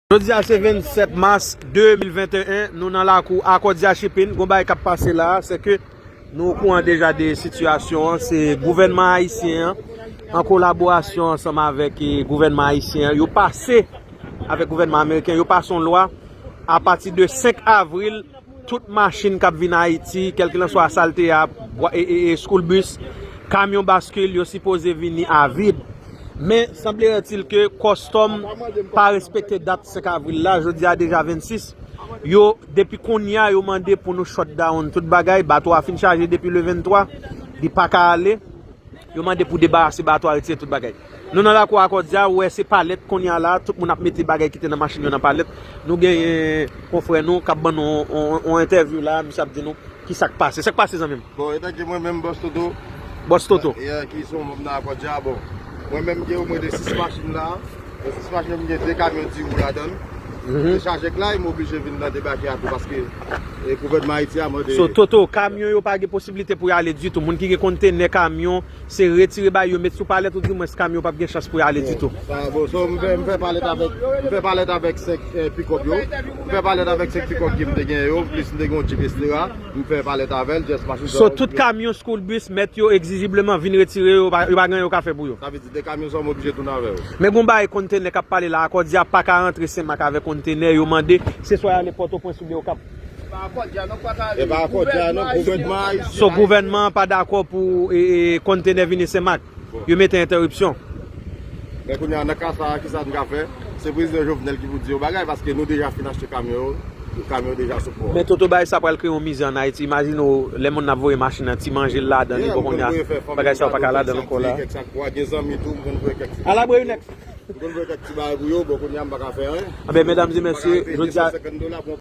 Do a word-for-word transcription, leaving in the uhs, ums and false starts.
Jodi a se vennsèt mas de mil venteyen, nou nan lakou Akòdya Shipping. Gon bagay k ap pase la, se ke nou okouran deja de sitiyasyon an. Se gouvènman ayisyen an, an kolaborasyon ansanm avèk, eh, gouvènman ayisyen an, yo pase, avèk gouvènman ameriken, yo pase yon lwa, apati de senk avril, tout machin k ap vin Ayiti, kèlkelanswa sa l te ye, bwa- e, e, e, school bus, kamyon baskil, yo sipoze vini a vid. Men, semblerait-il ke kòstòm pa respekte dat senk avril la, jodi a deja vennsis. Yo, depi kounye a, yo mande pou nou shut down tout bagay. Bato a fin chaje depi le venntwa, li pa ka ale. Yo mande pou debarase bato a, retire tout bagay. Nou nan lakou Akòdya, ou wè se palèt kounye a la, tout moun ap mete bagay ki te nan machin yo nan palèt. Nou genyen konfrè nou k ap ban nou on, on, on entèvyou la, misye ap di nou ki sa k pase. Sa k pase, zanmi m? Bon, etanke mwen menm, Bòs Toto. Bòs Toto. Yeah, ki se yon manm nan Akòdya, bon. Mwen menm, gen omwen de sis machin la. Nan sis machin, m gen de kamyon diwou ladan l. Mhm. Te chaje ak lay, m oblije vin nan debake a tou, paske, e, gouvènman Ayiti a mande. So, Toto, kamyon yo pa gen posiblite pou y ale ditou. Moun ki gen kontenè kamyon, se retire bay yo, met sou palèt, oudimwens kamyon p ap gen chans pou y ale ditou. Sa, bon, so, m fè, m fè palèt avèk, m fè palèt avèk senk, eh, pikòp yo. M fè palèt avèk senk pikòp ke m te gen yo, plis m te gen yon Jeep Estera. M fè palèt avè l, just machin sa. So, tout kamyon school bus, mèt yo egzizibleman vin retire yo, pa- yo pa gen anyen yo ka fè pou yo. Sa vle di, de kamyon sa, m oblije tounen avè yo. Men gon bagay kontenè k ap pale la, Akòdya pa ka rantre Senmak avèk kontenè, yo mande, se swa y ale Pòtoprens oubyen Okap. E pa Akòdya, non, gouvènman ayisyen. So, gouvènman an pa dakò pou, e, e, kontenè vini Senmak. Yo mete entèripsyon. Men kounye a, nan ka sa a, ki sa n ka fè? Se prezidan Jovenel ki pou di yon bagay, paske nou deja fin achte kamyon yo, kamyon yo deja sou pò a. Men Toto, bagay sa pral kreye yon mizè ann Ayiti. Imajine w, lè moun ap voye machin nan, ti manje l ladan li, bon, kounye a, bagay sa yo pa ka ladan l ankò la. Gen zanmi tou, m konn voye kèk ti bagay pou yo. M konn voye kèk ti bagay pou yo, bon, kounye a, m pa ka fè anyen. Anben, medam e mesye, jodi a,